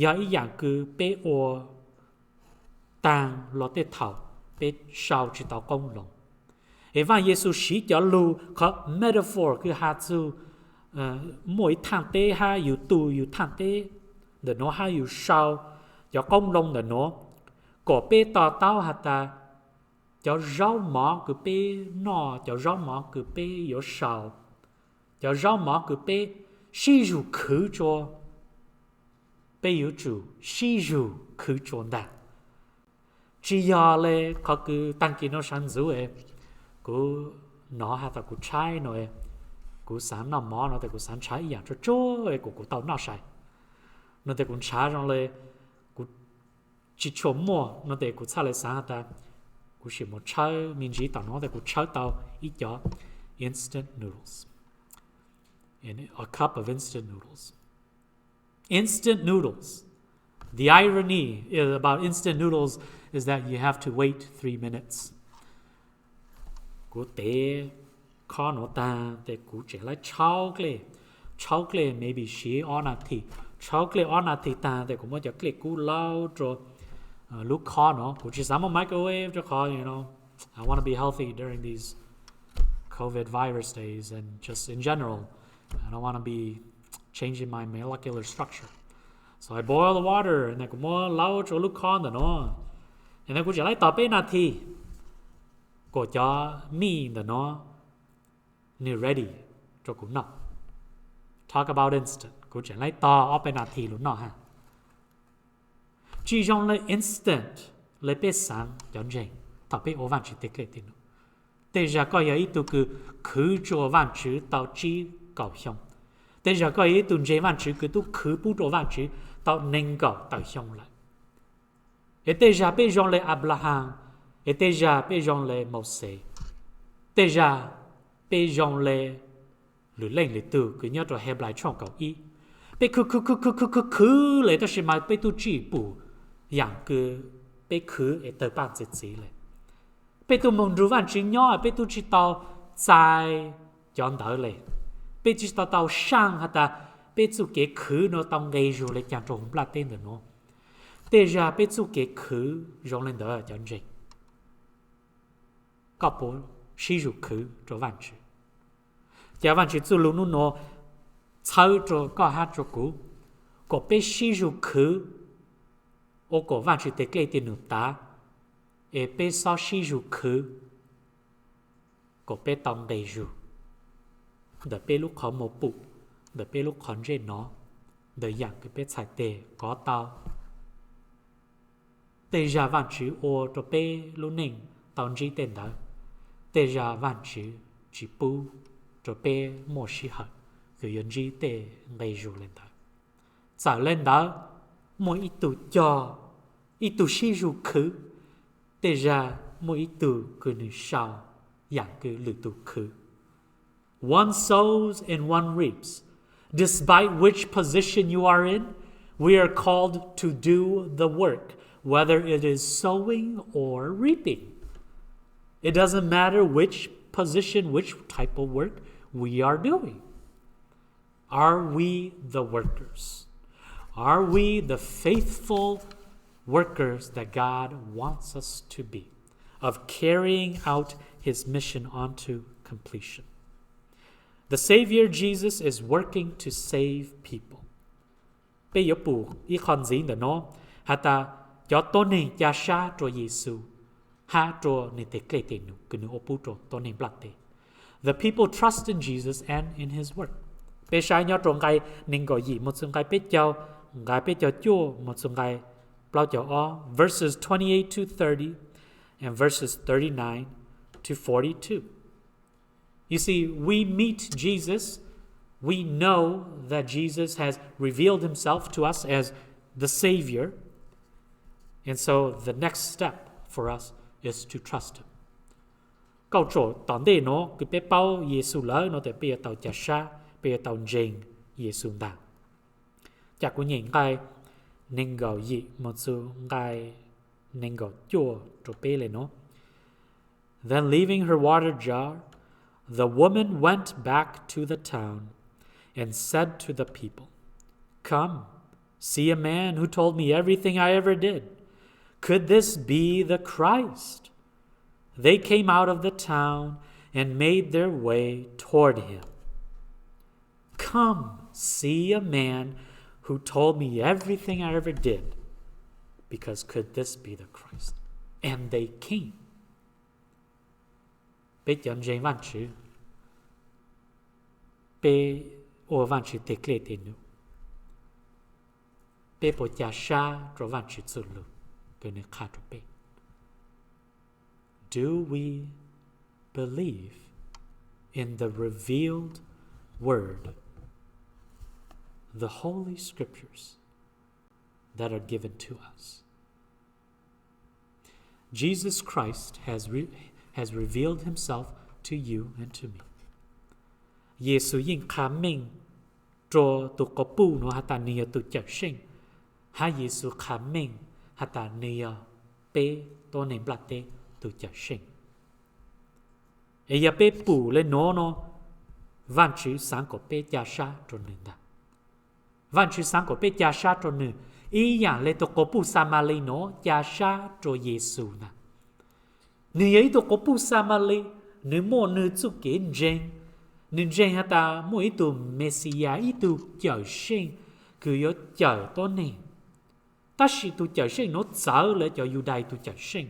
yog ib yaam kws peb ua taag los tej thaum peb sau tsis tau qoob loo. Es Vaaj Yexus siv cov lug qhov metaphor kws has txug muaj ib thaaj teb hab yug tu yug thaaj teb ntawm nuav hab yug sau cov qoob loo ntawm nuav, kom peb to taub has tas cov zaub mov kws peb noj, cov zaub mov kws peb yuav sau, cov zaub mov kws peb sib zug khwv tsua, peb yuav tsum sib zug khwv tsua ntag. Tsis yog le qhov kws taag kis nuav saav ntxuv es kuv nov has tas kuv tshaib no, kuv xaav noj mov no tes kuv xaav nrhav ib yaam tsuag tsuag es kuas kuv tau noj sai. No tes kuv nrhav zoo le kuv tsis tshua muaj no tes kuv txhaj le xaav has tas kuv sim mus tshawb me ntsiv tom nuav tes kuv tshawb tau ib cov instant noodles, a cup of instant noodles. Instant noodles. The irony is about instant noodles is that you have to wait three minutes. Kuv tev khob nuav taag tes kuv tseem laib tshawb dlej, tshawb dlej maybe siv ob nas this, tshawb dlej ob nas this taag tes kuv muab cov dlej kub laub rua lub khob nuav. Kuv tsis xaav muaj microwave rua qhov I want to be healthy during these COVID virus days and just in general. I don't want to be changing my molecular structure. So I boil the water, ntawm kuv muab laub rua lub khob ntawm nuav, ntawm kuv tseem laib tos peb nas this kom cov mij ntawm nuav nwg ready rua kuv noj. Talk about instant, kuv tseem laib tos ob peb nas this lug noj hab. Tsis zoo le instant le peb xaav cov ntseeg thaum peb ua Vaajtswv teg dlej teg num. Tej zag koj yog ib tug kws khwv tsua Vaajtswv tau tsib kaum xyoo. Tej zag koj yog ib tug ntseeg Vaajtswv kws tub khwv pub rua Vaajtswv tau neeg nkaum tawm xyoo lawm. Es tej zag peb zoo le Anplahas, es tej zag peb zoo le Mauxes, tej zag peb zoo le lwm leej lwm tug kws nyob rua Henplais tshooj kaum ib. Peb khwv khwv khwv khwv khwv khwv khwv le tab sis mas peb tub tsi pum yaam kws peb khwv es tawg paaj txwg txiv le. Peb tub moog nrug Vaajtswv nyob peb tub tsi tau txais cov ntawd le. Peb tsi tau tau saaj has tas peb txuj kev khwv nuav tau nqe zug le caag rua huv nplaj teb ntawm nuav. Tej zag peb txuj kev khwv zoo le ntawd cov ntseeg. Koj puas sib zug khwv rua Vaajtswv? Ca Vaajtswv txuj lug nub nuav txhawb rua koj hab rua kuv kom peb sib zug khwv, ua kom Vaajtswv teg dlej teg num tav, es peb xob sib zug khwv kom peb tau nqe zug ntawm peb lub qhov muag pum, ntawm peb lub qhov ntsej nov, ntawm yaam kws peb txhais teg kov tau. Tej zag Vaajtswv ua rua peb lub neej tau ntsib tej ntawd, tej zag Vaajtswv tsi pub rua peb muaj sij hawm kws yuav ntsib tej nqe zug le ntawd. Txawm le ntawd, muaj ib tug cog, ib tug sib zug khwv, tej zag muaj ib tug kws nwg sau yaam kws lwm tug khwv. One sows and one reaps. Despite which position you are in, we are called to do the work, whether it is sowing or reaping. It doesn't matter which position, which type of work we are doing. Are we the workers? Are we the faithful workers that God wants us to be, of carrying out his mission onto completion? The Savior Jesus is working to save people. Peb yuav pum ib qho ntxiv ntawm no has tas cov tuab neeg ca sab rua Yexus hab rua nwg tes dlej tes num kws nwg ua pub rua tuab neeg nplaj teb. The people trust in Jesus and in his work. Peb saib nyob rua nqai neeg nkaum yim moog txug nqai peb caug, nqai peb caug cuaj moog txug nqai plaub caug ob, verses twenty-eight to thirty and verses thirty-nine to forty-two. You see, we meet Jesus, we know that Jesus has revealed himself to us as the Savior, and so the next step for us is to trust him. Kauj ruam tom ntej nuav kws peb paub Yexus lawm no tas peb yuav tau ca sab, peb yuav tau ntseeg Yexus ntag. Ca kuv nyem nqai neeg nkaum yim moog txug nqai neeg nkaum cuaj rua peb le nuav. Then leaving her water jar, the woman went back to the town and said to the people, "Come, see a man who told me everything I ever did. Could this be the Christ?" They came out of the town and made their way toward him. "Come, see a man who told me everything I ever did, because could this be the Christ?" And they came. Peb cov ntseeg Vaajtswv, peb ua Vaajtswv tes dlej tes num, peb puas ca sab rua Vaajtswv txuj lug kws nwg qha rua peb? Do we believe in the revealed word, the Holy Scriptures that are given to us? Jesus Christ has, re- has revealed himself to you and to me. Yexus yeej qha meej rua tug quas puj nuav has tas nwg yog tug cawm seej, hab Yexus qha meej has tas nwg yog peb tuab neeg nplaj teb tug cawm seej. Es yog peb pum le nuav no, Vaajtswv xaav kuas peb ca sab rua nwg ntag. Vaajtswv xaav kuas peb ca sab rua nwg ib yaam le tug quas puj Xamalis nuav ca sab rua Yexus ntag. Nwg yog ib tug quas puj Xamalis, nwg muaj nwg txuj kev ntseeg. Nwg ntseeg has tas muaj ib tug Mexiyas, ib tug cawm seej kws yuav cawm tuab neeg. Tab sis tug cawm seej nuav txawv le cov Yudais tug cawm seej.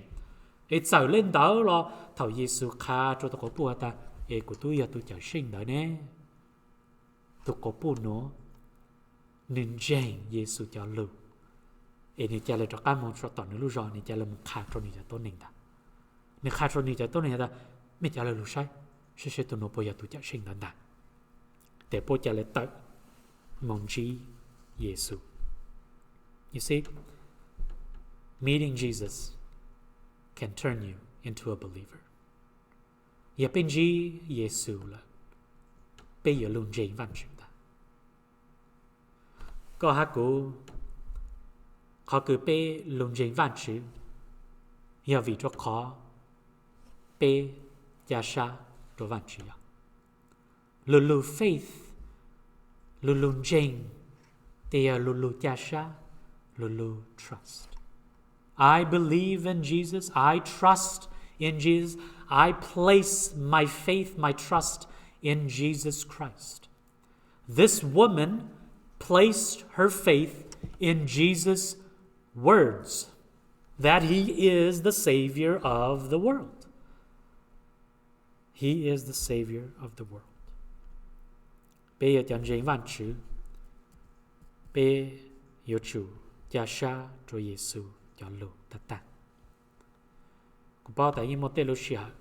Es txawm le ntawd los thaum Yexus qha rua tug quas puj has tas, es kuv tub yog tug cawm seej ntawd ne, tug quas puj nuav nwg ntseeg Yexus cov lug, es nwg ca le rov qab moog rua tom nwg lub zog, nwg ca le moog qha rua nwg cov tuab neeg ntag. Nwg qha rua nwg cov tuab neeg tas, mej ca le lug saib, saib saib tug nuav puas yog tug cawm seej ntawd ntag. Tes puab ca le tawm moog ntsib Yexus. You see, meeting Jesus can turn you into a believer. Yog peb ntsib Yexus lawm, peb yuav lug ntseeg Vaajtswv ntag. Koj hab kuv, qhov kws peb lug ntseeg Vaajtswv yog vim rua qhov peb ca sab rua Vaajtswv yog. Lu lug faith, lu lug ntseeg, tes yog lu lug ca sab, lu lug trust. I believe in Jesus. I trust in Jesus. I place my faith, my trust in Jesus Christ. This woman placed her faith in Jesus' words, that he is the Savior of the world. He is the Savior of the world. Peb yog cov ntseeg Vaajtswv, peb yuav tsum ca sab rua Yexus cov lug tag tag. Kuv paub tas yeej muaj tej lub sij hawm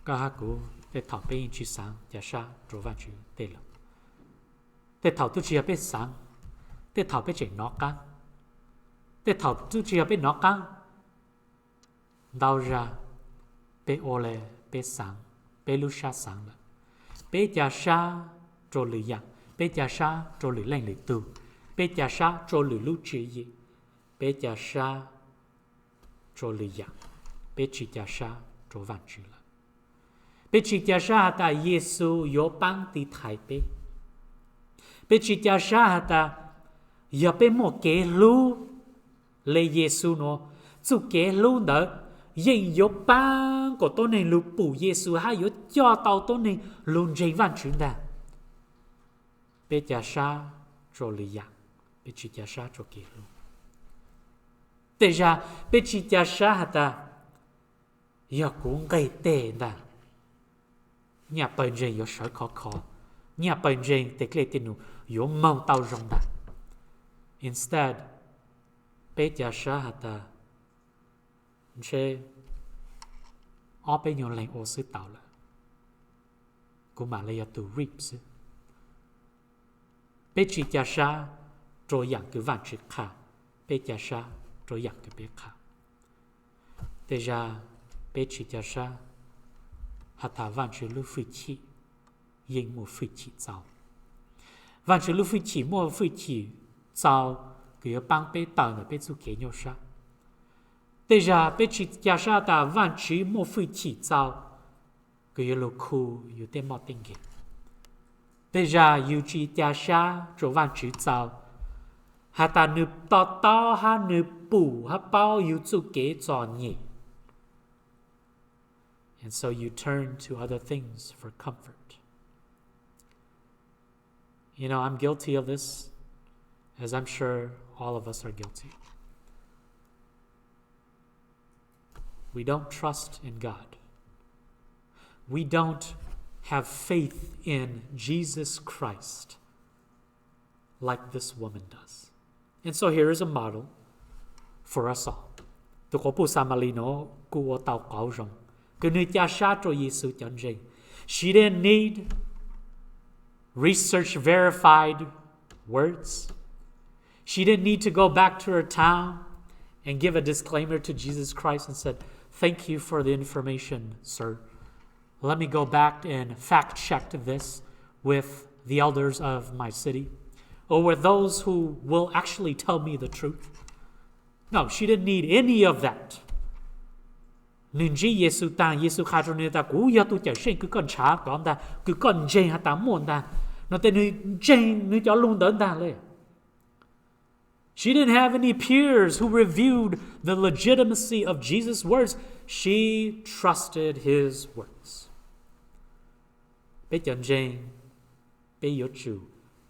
koj hab kuv tej thaum peb yeej tsi xaav ca sab rua Vaajtswv tej lug. Tej thaum tub tsi yog peb xaav, tej thaum peb tseem nov qaab, tej thaum tub tsi yog peb nov qaab. Ntau zag peb ua le peb xaav, peb lub sab xaav lawm, peb ca sab rua lwm yaam, Peb ca sab rua lwm leej lwm tug, peb ca sab rua lwm lub tswv yim, peb ca sab rua lwm yaam, peb tsi ca sab rua Vaajtswv lawm. Peb tsi ca sab has tas Yexus yuav paab tiv thaiv peb. Peb tsi ca sab has tas yog peb muaj kev hlub le Yexus nuav, txuj kev hlub ntawd yeej yuav paab kuas tuab neeg lug pum Yexus hab yuav coj tau tuab neeg lug ntseeg Vaajtswv ntag. Peb ca sab rua lwm yaam, peb tsi ca sab rua kev hlub. Tej zag peb tsi ca sab has tas yog kuv nqeg teg ntag, nyaj pawg ntseeg yuav sawv khov kho, nyaj pawg ntseeg tej dlej tej num yuav moog tau zoo ntag. Instead, peb ca sab has tas ntshe ob peb nyuas leeg ua xwb tau lawm, kuv mam le yog tug reap xwb. Peb tsi ca sab rua yaam kws Vaajtswv qha, peb ca sab rua yaam kws peb qha. Tej zag peb tsi ca sab has tas Vaajtswv lub fwj chim yeej muaj fwj chim txaus. Vaajtswv lub fwj chim muaj fwj chim txaus kws yuav paab peb tawm ntawm peb txuj kev nyuaj sab. Tej zag peb tsi ca sab tas Vaajtswv muaj fwj chim txaus kws yuav lug khu yug tej moj tej nkeeg. Tej zag yug tsi ca sab rua Vaajtswv txaus has tas nwg to taub hab nwg pum hab paub yug txuj kev txom nyem. And so you turn to other things for comfort. You know, I'm guilty of this, as I'm sure all of us are guilty. We don't trust in God. We don't have faith in Jesus Christ like this woman does. And so here is a model for us all. Tug quas puj Xamalis nuav kuj ua tau qauv zoo, kws nwg ca sab rua Yexus cov ntseeg. She didn't need research verified words. She didn't need to go back to her town and give a disclaimer to Jesus Christ and said, "Thank you for the information, sir. Let me go back and fact check this with the elders of my city or with those who will actually tell me the truth." No, she didn't need any of that. Nwg ntsib Yexus taag, Yexus qha rua nwg tas kuv yog tug Cawmseej kws koj nrhav kov ntag, kws koj ntseeg has tas muaj ntag, nwg tes nwg ntseeg nwg cov lug ntawd ntag le. She didn't have any peers who reviewed the legitimacy of Jesus' words. She trusted his words. Peb cov ntseeg, peb yuav tsum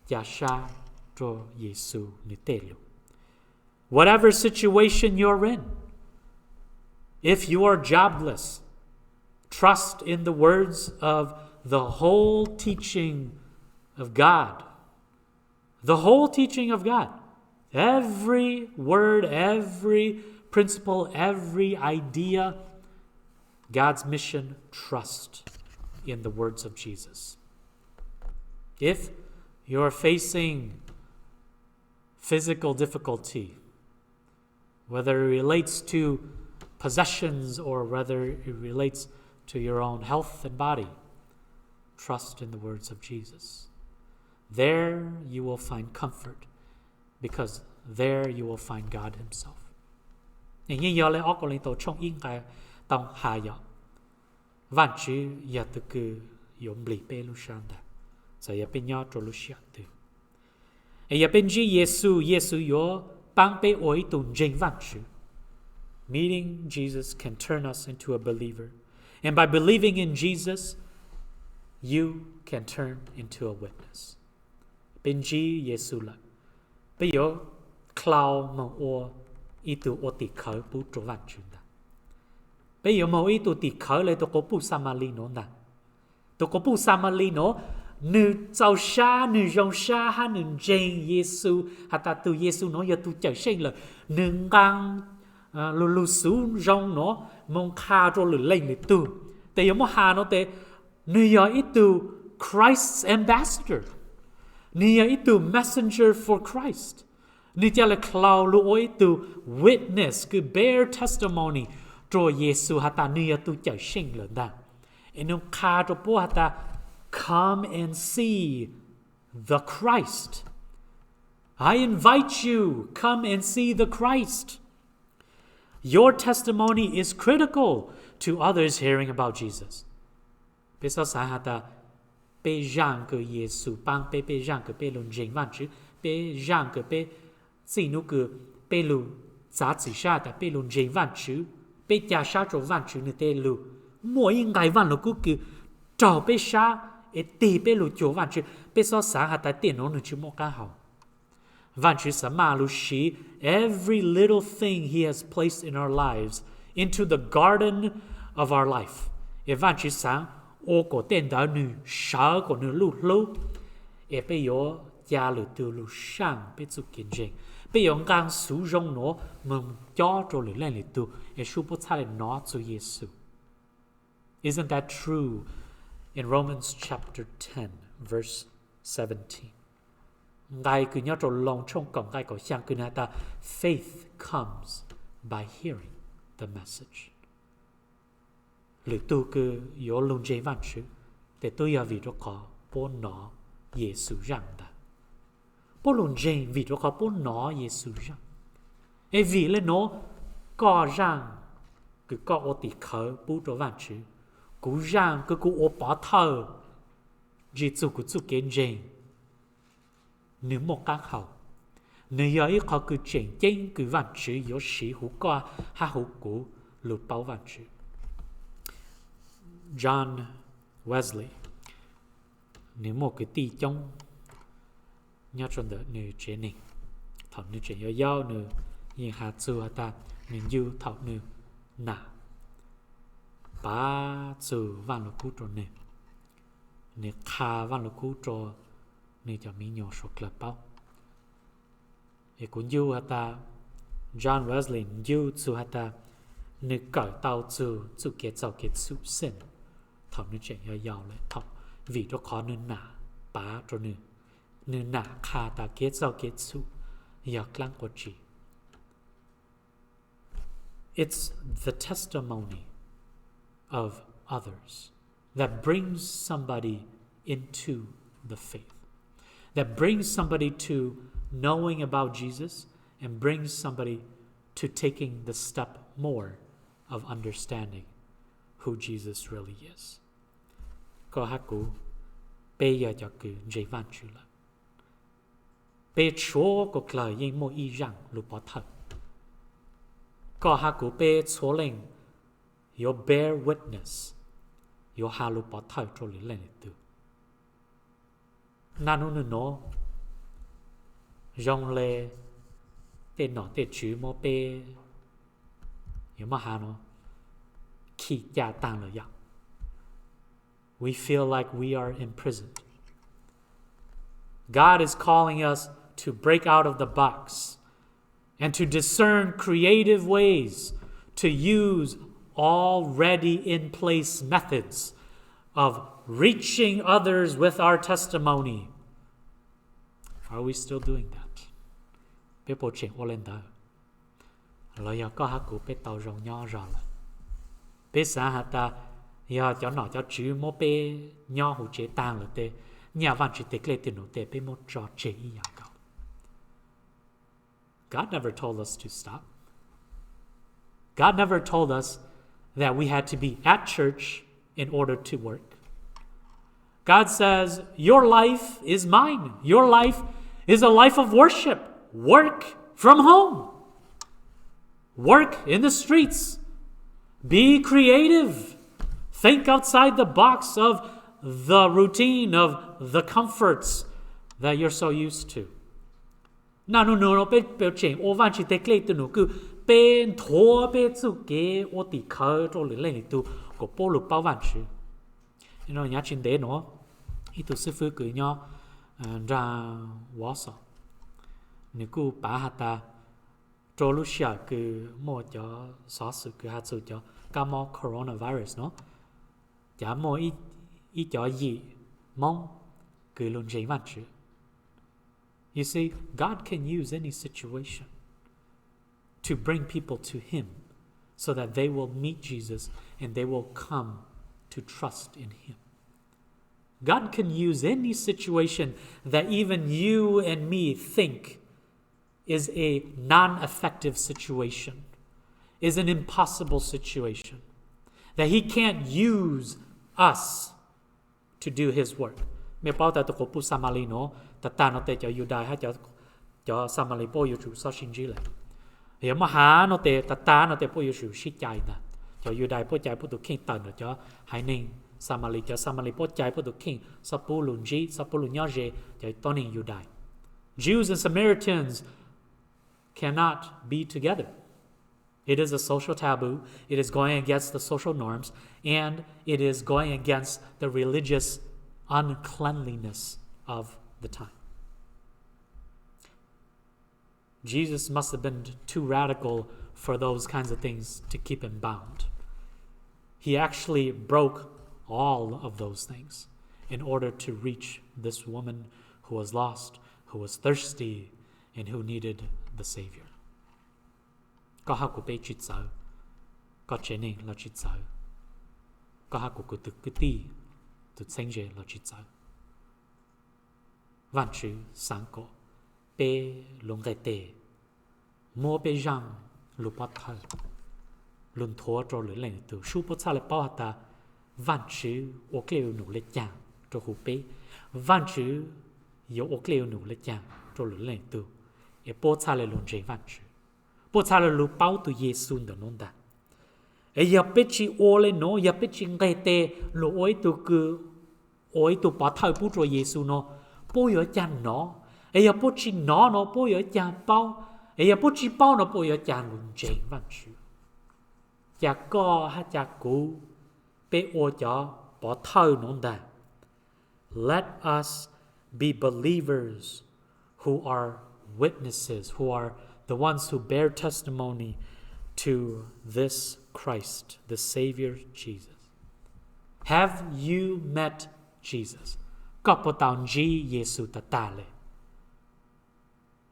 ca sab rua Yexus nwg tej lug. Whatever situation you're in, if you are jobless, trust in the words of the whole teaching of God. The whole teaching of God. Every word, every principle, every idea, God's mission, trust in the words of Jesus. If you're facing physical difficulty, whether it relates to possessions or whether it relates to your own health and body, trust in the words of Jesus. There you will find comfort, because there you will find God himself. Yeej yog le ob Kauleethaus tshooj ib nqai tau has yog Vaajtswv yog tug kws yuav nplig peb lub sab ntag, txawm yog peb nyob rua lub sij hawm twg. Es yog peb ntsib Yexus, Yexus yuav paab peb ua ib tug ntseeg Vaajtswv. Meeting Jesus can turn us into a believer. And by believing in Jesus, you can turn into a witness. Peb ntsib Yexus lawm, peb yuav khlau moog ua ib tug ua tim khawv pub rua Vaajtswv ntag. Peb yuav moog ua ib tug tim khawv le tug quas puj Xamalis nuav ntag. Tug quas puj Xamalis nuav, nwg txaus sab, nwg zoo sab hab nwg ntseeg Yexus has tas tug Yexus nuav yog tug Cawmseej lawm, nwg nqaa lug lug xuv zoo nuav moog qha rua lwm leej lwm tug. Tes yuav muab has nuav tes nwg yog ib tug Christ's ambassador. Nwg yog ib tug messenger for Christ. Nwg ca le khlau lug ua ib tug witness kws bear testimony rua Yexus has tas nwg yog tug Cawmseej lawm ntag. Es nwg qha rua puab has tas, come and see the Christ. I invite you, come and see the Christ. Your testimony is critical to others hearing about Jesus. Peb xob xaav has tas peb zaaj kws Yexus paab peb, peb zaaj kws peb lug ntseeg Vaajtswv, peb zaaj kws peb txij nub kws peb lug txav txim sab tas peb lug ntseeg Vaajtswv, peb ca sab rua Vaajtswv nwg tej lug, muaj ib nqai Vaaj Lug Kub kws raug peb sab es tig peb lug cuag Vaajtswv. Peb xob xaav has tas tej nuav nwg tsi muaj qaab hau. Vaajtswv xaav maj lug siv every little thing He has placed in our lives into the garden of our life. Es Vaajtswv xaav ua kuas tej ntawd nwg sawv kuas nwg luj hlub, es peb yuav ca lwm tug lug saaj peb txuj kev ntseeg. Peb yuav nqaa xuv zoo nuav moog cob rua lwm leej lwm tug es sub puab txhaj le nov txug Yexus. Isn't that true in Romans chapter ten, verse seventeen? Nqai kws nyob rua Loos tshooj kaum nqai kaum xyaa kws nwg has tas, faith comes by hearing the message. Lwm tug kws yuav lug ntseeg Vaajtswv, tes tub yog vim rua qhov puab nov Yexus zaaj ntawd. Puab lug ntseeg vim rua qhov puab nov Yexus zaaj. Es vim le nuav, koj zaaj kws koj ua tim khawv pub rua Vaajtswv, kuv zaaj kws kuv ua pov thawj ntsig txug kuv txuj kev ntseeg, nwg muaj qaab hau. Nwg yog ib qho kws tseem ceeb kws Vaajtswv yuav siv huv koj hab huv kuv lug paub Vaajtswv. John Wesley, nwg muaj kwv tij coob nyob rua ntawm nwg tsev neeg. Thaum nwg tseem yau yau, nwg yeej has txug has tas nwg ncu thaum nwg nam pav txug Vaaj Lug Kub rua nwg, nwg qha Vaaj Lug Kub rua nwg cov miv nyuas suav dlawg paub. Es kuv ncu has tas John Wesley ncu txug has tas nwg kawm tau txug txuj kev txaug kev txhum xeej thaum nwg tseem yau yau le thaum, vim rua qhov nwg nam pav rua nwg, nwg nam qha tas kev txaug kev txhum yog dlaab quas tsi. It's the testimony of others that brings somebody into the faith, that brings somebody to knowing about Jesus, and brings somebody to taking the step more of understanding who Jesus really is. Koj hab kuv, peb yog cov kws ntseeg Vaajtswv lawm. Peb txhua kua dlawg yeej muaj ib zaaj lug pov thawj. Koj hab kuv peb txhua leej yuav bear witness, yuav has lug pov thawj rua lwm leej lwm tug. Naj nub nwg nuav zoo le tej nom tej tswv muab peb, yuav muab has nuav, khi ca taag lawm yom. We feel like we are imprisoned. God is calling us to break out of the box and to discern creative ways to use already in place methods of reaching others with our testimony. Are we still doing that? Peb puas tseem ua le ntawd? Los yog koj hab kuv peb tau zoo nyob zog lawm? Peb xaav has tas yog cov nom cov tswv muab peb nyob huv tsev taag lawm tes, nyaj Vaajtswv teg dlej tug num tes peb muab tso tseg ib yam nkaus. God never told us to stop. God never told us that we had to be at church in order to work. God says, your life is mine. Your life is a life of worship. Work from home. Work in the streets. Be creative. Think outside the box of the routine, of the comforts that you're so used to. Naj nub nua no peb puas tseem ua Vaajtswv teg dlej tug num kws peb nthuav peb txuj kev ua tim khawv rua lwm leej lwm tug kuas puab lug paub Vaajtswv? Nyob tsis ntev nuav, ib tug xib fwb kws nyob nraag Wausau, nwg kuj pav has tas rua lub sij hawm kws muaj cov xov xwm kws has txug cov kab mob coronavirus no, cav muaj ib cov yim Moob kws lug ntseeg Vaajtswv. You see, God can use any situation to bring people to Him so that they will meet Jesus and they will come to trust in Him. God can use any situation that even you and me think is a non-effective situation, is an impossible situation, that He can't use us to do His work. Mej paub tas tus quas puj Xamalis no, tag tag no tes cov Yudais hab cov Xamalis puab yuav tsum xob sib ntsib lawm. Yog muaj hav no tes tag tag no tes puab yuav tsum sib cais ntag. Cov Yudais puab cais puab tus kheej tawm ntawm cov haiv neeg Xamalis, cov Xamalis puab cais puab tus kheej, xob pub lug ntsib, xob pub lug nyob ze cov tuab neeg Yudais. Jews and Samaritans cannot be together. It is a social taboo. It is going against the social norms, and it is going against the religious uncleanliness of the time. Jesus must have been too radical for those kinds of things to keep him bound. He actually broke all of those things in order to reach this woman who was lost, who was thirsty, and who needed the Savior. Koj hab kuv peb tsi txawv, koj tsev neeg los tsi txawv, koj hab kuv, kuv tus kwv tij, tus txheeb ze los tsi txawv. Vaajtswv xaav kom peb lug nqeg teg, muab peb zaaj lug pov thawj, lug nthuav rua lwm leej lwm tug. Sub puab txhaj le paub has tas Vaajtswv ua dlej ua num le caag rua huv peb, Vaajtswv yuav ua dlej ua num le caag rua lwm leej lwm tug, es puab txhaj le lug ntseeg Vaajtswv, puab txhaj le lug paub tug Yexus ntawm nuav ntag. Es yog peb tsi ua le nuav, yog peb tsi nqeg teg lug ua ib tug kws, ua ib tug pov thawj pub rua Yexus no, puab yuav caag nov? Es yog puab tsi nov no, puab yuav caag paub? Es yog puab tsi paub no, puab yuav caag lug ntseeg Vaajtswv? Ca koj hab ca kuv, peb ua cov pov thawj nuav ntag. Let us be believers who are witnesses, who are the ones who bear testimony to this Christ, the Savior Jesus. Have you met Jesus? Koj puas tau ntsib Yexus tag tag le?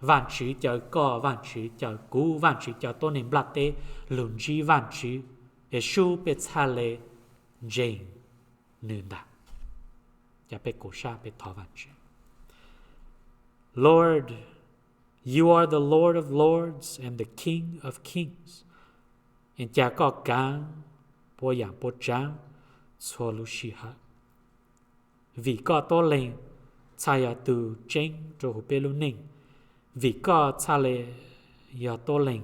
Vaajtswv caw koj, Vaajtswv caw kuv, Vaajtswv caw tuab neeg nplaj teb lug ntsib Vaajtswv, es sub peb txhaj le ntseeg nwg ntag. Ca peb kuv sab peb thov Vaajtswv. Lord, you are the Lord of lords and the King of kings. Ca koj kaav puab yaam puab tsaab txhua lub sij hawm. Vim koj tuab leeg txhaj yog tug tseeb rua huv peb lub neej, vim koj txhaj le yog tuab leeg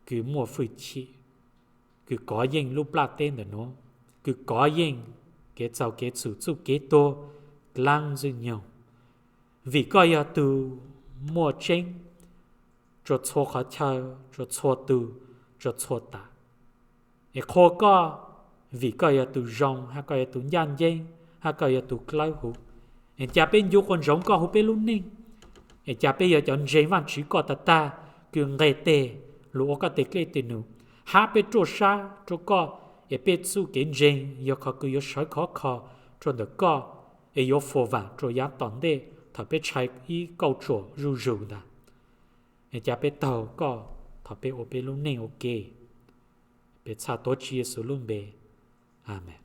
kws muaj fwj chim, kws kov yeej lub nplaj teb ntawm nuav, kws kov yeej kev txaug kev txhum txuj kev tuag, dlaab ntxwg nyoog. Vim koj yog tug muaj tseeb rua txhua qhov chaw, rua txhua tug, rua txhua tas. Es qhuas koj, vim koj yog tug zoo, hab koj yog tug ncaaj nceeb, hab koj yog tug dlawb huv. Es ca peb ncu quas ntsoov koj huv peb lub neej. Es ca peb yog cov ntseeg Vaajtswv koj tag tag, kws nqeg teg lug ua koj teg dlej teg num, hab peb ruaj sab rua koj, es peb txuj kev ntseeg yog qhov kws yuav sawv khov kho rua ntawm koj, es yuav fuam vaam rua yaav tom ntej thaum peb tshai ib kauj tsuam zuj zug ntag. Es ca peb taug koj thaum peb ua peb lub neej ua ke. Peb txhaj tuav Tswv Yexus lub npe, amees.